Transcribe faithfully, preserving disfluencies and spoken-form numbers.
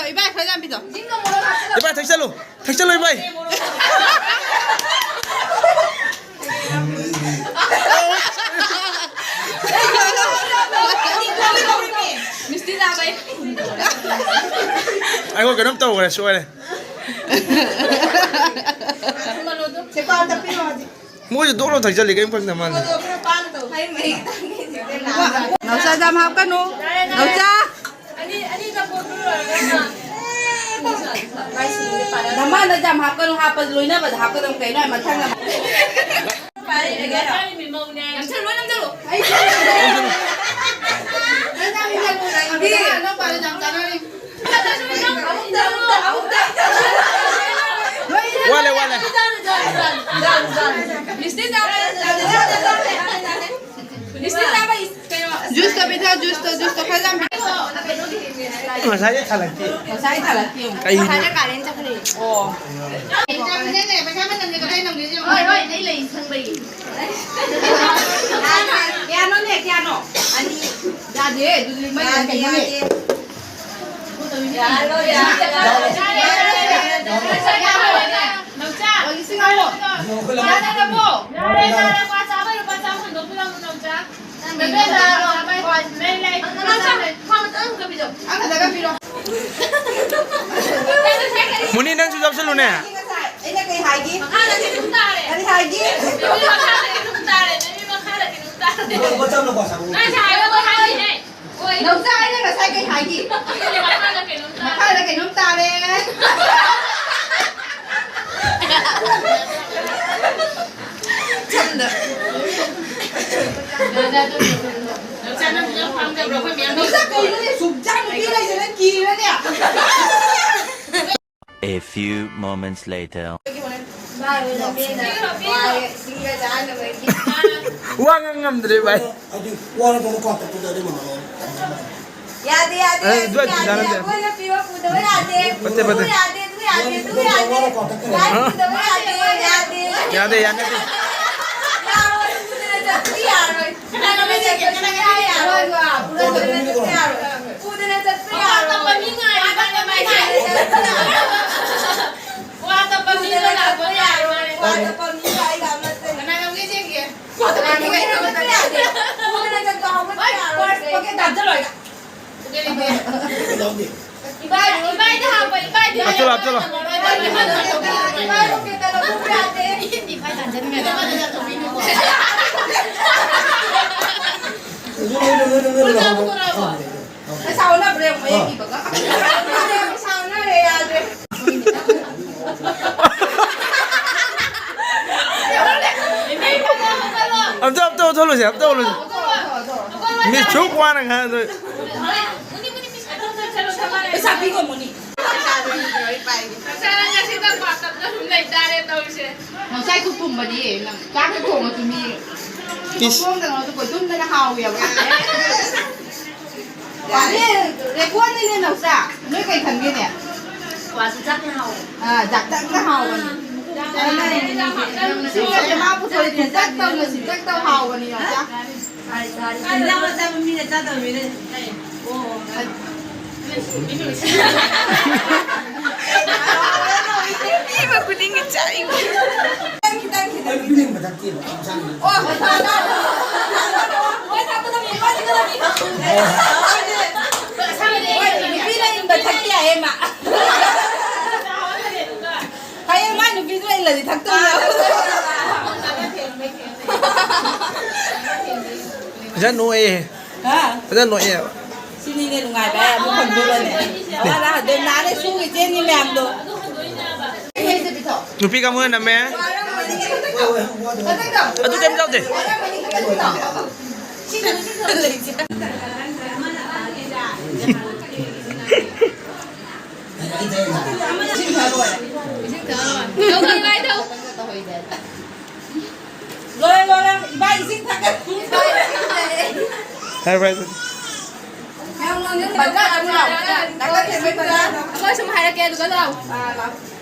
ꯏꯕꯥꯏ, ꯈꯔ ꯌꯥꯝ ꯄꯤꯖꯧ꯫ ꯏꯕꯥꯏ, ꯊꯛꯆꯜꯂꯨ꯫ ꯊꯛꯆꯜꯂꯨ, ꯏꯕꯥꯏ꯫ ꯃꯤꯁꯇꯤ ꯆꯥꯕꯩ꯫ ꯑꯩꯈꯣꯏ ꯀꯩꯅꯣꯝ ꯇꯧꯈ꯭ꯔꯦ, ꯁꯣꯏꯔꯦ꯫ ꯁꯦ, ꯄꯥꯟ ꯇꯞꯄꯤꯔꯣ ꯍꯧꯖꯤꯛ꯫ ꯃꯣꯏꯁꯨ ꯗꯣꯛ ꯂꯥꯎ ꯊꯛꯆꯜꯂꯤ, ꯀꯔꯤꯝ ꯈꯪꯗ ꯃꯥꯜꯂꯦ꯫ ꯅꯥꯎꯆꯥ, ꯌꯥꯝ ꯍꯥꯞꯀꯅꯨ꯫ ꯅꯥꯎꯆꯥ꯫ ꯅꯃꯥꯅ ꯌꯥꯝ ꯍꯥꯞꯀꯅꯨ, ꯍꯥꯞꯄ ꯂꯣꯏꯅꯕꯗ ꯍꯥꯞꯀꯗꯕ ꯀꯩꯅꯣ, ꯃꯊꯪꯗ꯫ ꯅꯝꯁꯜꯂꯣ, ꯅꯝꯁꯜꯂꯣ꯫ ꯋꯥꯠꯂꯦ, ꯋꯥꯠꯂꯦ꯫ ꯖꯨꯁꯇꯣ ꯄꯤꯊꯛꯑꯣ, ꯖꯨꯁꯇꯣ, ꯖꯨꯁꯇꯣ, ꯖꯨꯁꯇꯣ ꯈꯔ ꯌꯥꯝ ꯄꯤꯊꯛꯑꯣ꯫ ꯉꯁꯥꯏꯗꯩ ꯊꯥꯂꯛꯇꯦ꯫ ꯉꯁꯥꯏ ꯊꯥꯂꯛꯇꯦ꯫ ꯀꯩꯅꯣ? ꯉꯁꯥꯏꯗꯩ ꯀꯥꯂꯦꯟ ꯆꯠꯈ꯭ꯔꯦ꯫ ꯑꯣ꯫ ꯄꯩꯁꯥ ꯃꯇꯝꯁꯦ ꯀꯗꯥꯏ ꯅꯪꯗꯣꯏꯁꯦ? ꯍꯣꯏ, ꯍꯣꯏ, ꯑꯩ ꯂꯩ ꯁꯪꯕꯒꯤ꯫ ꯀꯌꯥꯅꯣꯅꯦ, ꯀꯌꯥꯅꯣ? ꯑꯅꯤ꯫ ꯌꯥꯗꯦ, ꯑꯗꯨꯗꯤ ꯃꯩ ꯌꯥꯗꯦ, ꯀꯩꯅꯣꯅꯦ꯫ ꯌꯥꯗꯦ꯫ ꯅꯥꯎꯆꯥ꯫ ꯌꯥꯔꯦ, ꯌꯥꯔꯦ, ꯂꯨꯄꯥ ꯆꯥꯝꯃ, ꯂꯨꯄꯥ ꯆꯥꯝꯃ ꯍꯟꯗꯣꯛꯄꯤꯔꯝꯃꯣ, ꯅꯥꯎꯆꯥ꯫ ꯅꯥꯎꯆꯥ, ꯅꯥꯎꯆꯥ, ꯅꯥꯎꯆꯥ, ꯂꯩ, ꯂꯩ꯫ ꯅꯥꯎꯆꯥ, ꯈ꯭ꯋꯥꯡ ꯑꯝꯇ ꯄꯤꯖꯧ꯫ ꯑꯃꯈꯛꯇꯒ ꯄꯤꯔꯣ꯫ ꯃꯨꯅꯤ, ꯅꯪꯁꯨ ꯌꯥꯎꯁꯜꯂꯨꯅꯦ꯫ ꯉꯁꯥꯏ ꯑꯩꯅ ꯀꯩ ꯍꯥꯏꯒꯦ? ꯃꯈꯥꯗ ꯀꯩꯅꯣꯝ ꯇꯥꯔꯦ꯫ ꯀꯔꯤ ꯍꯥꯏꯒꯦ? ꯅꯨꯄꯤ ꯃꯈꯥꯗ ꯀꯩꯅꯣꯝ ꯇꯥꯔꯦ, ꯅꯨꯄꯤ ꯃꯈꯥꯗ ꯀꯩꯅꯣꯝ ꯇꯥꯔꯦ꯫ ꯂꯨꯄꯥ ꯆꯥꯝꯃꯅ ꯀ꯭ꯋꯥ ꯆꯥꯕ꯫ ꯅꯪ ꯉꯁꯥꯏ ꯍꯥꯏꯕ ꯍꯥꯏꯔꯤꯅꯦ꯫ ꯅꯥꯎꯆꯥ, ꯑꯩꯅ ꯉꯁꯥꯏ ꯀꯩ ꯍꯥꯏꯒꯦ? ꯃꯈꯥꯗ ꯀꯩꯅꯣꯝ ꯇꯥꯔꯦ꯫ ꯃꯈꯥꯗ ꯀꯩꯅꯣꯝ ꯇꯥꯔꯦ꯫ ꯁꯝꯗ꯫ ꯅꯥꯎꯆꯥ, ꯅꯪ ꯄꯨꯂꯞ ꯐꯝꯗꯕ꯭ꯔꯣ? ꯑꯩꯈꯣꯏ ꯃꯌꯥꯝ ꯅꯥꯎꯆꯥ, ꯀꯩꯅꯣꯅꯦ? ꯁꯨꯛ ꯆꯥ ꯅꯨꯄꯤ ꯂꯩꯗꯅ ꯀꯤꯔꯅꯦ꯫ A few moments later. ꯋꯥ ꯉꯥꯡ ꯉꯝꯗ꯭ꯔꯦ, ꯚꯥꯏ꯫ ꯍꯥꯏꯗꯤ, ꯋꯥꯔ ꯀꯩꯅꯣ ꯀꯣꯟꯇꯛꯇꯨꯗ ꯑꯗꯨꯝ ꯍꯪꯉꯛꯑꯣ꯫ ꯌꯥꯗꯦ, ꯌꯥꯗꯦ, ꯑꯦ, ꯌꯥꯗꯦ, ꯑꯗꯨ ꯌꯥꯗꯦ, ꯌꯥꯗꯦ꯫ ꯑꯩꯈꯣꯏꯅ ꯄꯤꯕ ꯄꯨꯗꯕ ꯌꯥꯗꯦ꯫ ꯐꯠꯇꯦ, ꯐꯠꯇꯦ꯫ ꯑꯗꯨ ꯌꯥꯗꯦ, ꯑꯗꯨ ꯌꯥꯗꯦ, ꯑꯗꯨ ꯌꯥꯗꯦ꯫ ꯂꯥꯏ ꯄꯨꯗꯕ ꯌꯥꯗꯦ, ꯌꯥꯗꯦ꯫ ꯌꯥꯗꯦ, ꯌꯥꯗꯦ꯫ ꯌꯥꯔꯣꯏ, ꯄꯨꯗꯅ ꯆꯠꯄꯗꯤ ꯌꯥꯔꯣꯏ꯫ ꯄꯨꯗꯅ ꯆꯠꯄꯗꯤ ꯌꯥꯔꯣꯏ꯫ ꯄꯨꯗꯅ ꯆꯠꯄ ꯌꯥꯔꯣꯏ꯫ ꯍꯥꯞꯆꯜꯂꯣ, ꯍꯥꯞꯆꯜꯂꯣ꯫ ꯄꯩꯁꯥ ꯑꯣꯟꯅꯕ꯭ꯔꯥ ꯌꯦꯡꯉꯣ, ꯃꯌꯦꯛ ꯏꯕꯒ꯫ ꯄꯩꯁꯥ ꯑꯣꯟꯅꯔꯦ, ꯌꯥꯗ꯭ꯔꯦ꯫ ꯑꯝꯇ, ꯑꯝꯇ ꯑꯣꯟꯊꯣꯛꯂꯨꯁꯦ, ꯑꯝꯇ ꯑꯣꯟꯊꯣꯛꯂꯨꯁꯦ꯫ ꯃꯤꯁ ꯁꯨꯛ ꯋꯥꯅ ꯉꯥꯡꯗꯣꯏ꯫ ꯄꯩꯁꯥ ꯄꯤꯈꯣ, ꯃꯣꯅꯤ꯫ ꯉꯁꯥꯏ ꯈꯨ ꯄꯨꯝꯕꯗꯤ ꯅꯪ ꯆꯥꯛ ꯍꯦꯛ ꯊꯣꯡꯉꯁꯨ ꯃꯤ ꯏꯁ꯫ ꯃꯈꯣꯡꯗ ꯉꯥꯛꯇ ꯀꯣꯏꯇꯨꯝꯗꯅ ꯍꯥꯎꯋꯦꯕ꯫ ꯑꯦ, ꯔꯦꯀꯣꯔꯗꯅꯤꯅꯦ, ꯅꯥꯎꯆꯥ꯫ ꯅꯣꯏ ꯀꯩ ꯈꯟꯒꯦꯅꯦ? ꯀ꯭ꯋꯥꯁꯨ ꯆꯥꯛꯅ ꯍꯥꯎꯋꯦ꯫ ꯑꯥ, ꯖꯥꯛꯇꯛꯅ ꯍꯥꯎꯕꯅꯤ꯫ ꯁꯤꯁꯦ ꯃꯥ ꯄꯨꯊꯣꯛꯑꯦ, ꯁꯤꯟꯇꯛ ꯇꯧꯅ, ꯁꯤꯟꯇꯛ ꯇꯧ ꯍꯥꯎꯕꯅꯤ, ꯅꯥꯎꯆꯥ꯫ ꯏꯟꯖꯥꯡ ꯃꯆꯥꯕꯨ ꯃꯤꯅ ꯆꯥꯗꯕꯅꯤꯅ꯫ ꯑꯣ꯫ ꯄꯤꯕ ꯈꯨꯗꯤꯡꯒꯤ ꯆꯥꯏ꯫ ꯈꯤꯇꯪ, ꯈꯤꯇꯪ, ꯈꯤꯇꯪ꯫ ꯑꯣ꯫ ꯍꯣꯏ, ꯊꯛꯀꯗꯕꯅꯤ, ꯂꯣꯏ ꯊꯛꯀꯗꯕꯅꯤ꯫ ꯍꯣꯏ, ꯅꯨꯄꯤꯅ ꯏꯟꯕ ꯊꯛꯄ ꯌꯥꯏꯌꯦ, ꯃꯥ꯫ ꯍꯌꯦꯡ ꯃꯥ ꯅꯨꯄꯤꯗꯨꯅ ꯏꯜꯂꯗꯤ ꯊꯛꯇꯣꯏꯅꯦ꯫ ꯐꯖꯅ ꯅꯣꯛꯑꯦ꯫ ꯍꯥ? ꯐꯖꯅ ꯅꯣꯛꯑꯦꯕ꯫ ꯁꯤꯅꯤꯅꯦ ꯅꯨꯡꯉꯥꯏꯕ ꯍꯥꯏ, ꯑꯃꯨꯛ ꯈꯟꯗꯣꯛꯑꯅꯦ꯫ ꯑꯋꯥ ꯑꯔꯥ ꯍꯟꯗꯣꯛ ꯅꯥꯔꯦ ꯁꯨꯔꯤ ꯆꯦꯟꯅꯤ ꯃꯌꯥꯝꯗꯣ꯫ ꯅꯨꯄꯤ ꯀꯥꯡꯕꯨꯅ ꯅꯝꯃꯦ꯫ ꯑꯗꯨ ꯀꯩꯝ ꯇꯧꯗꯦ꯫ ꯂꯣꯏꯔꯦ, ꯂꯣꯏꯔꯦ꯫ ꯏꯕꯥ ꯏꯁꯤꯡ ꯊꯛꯀꯠ-, ꯍꯥꯏꯔꯣ, ꯍꯥꯏꯔꯣ꯫ ꯕꯖꯥꯔ ꯑꯃꯨꯛ ꯂꯥꯛꯑꯣ꯫ ꯅꯥꯀꯟ ꯊꯦꯡꯕꯩ ꯕꯖꯥꯔ꯫ ꯑꯩꯈꯣꯏ ꯁꯨꯝ ꯍꯥꯏꯔꯛꯀꯦ, ꯑꯗꯨꯒ ꯂꯥꯛꯑꯣ꯫ ꯑꯥ, ꯂꯥꯛꯑꯣ꯫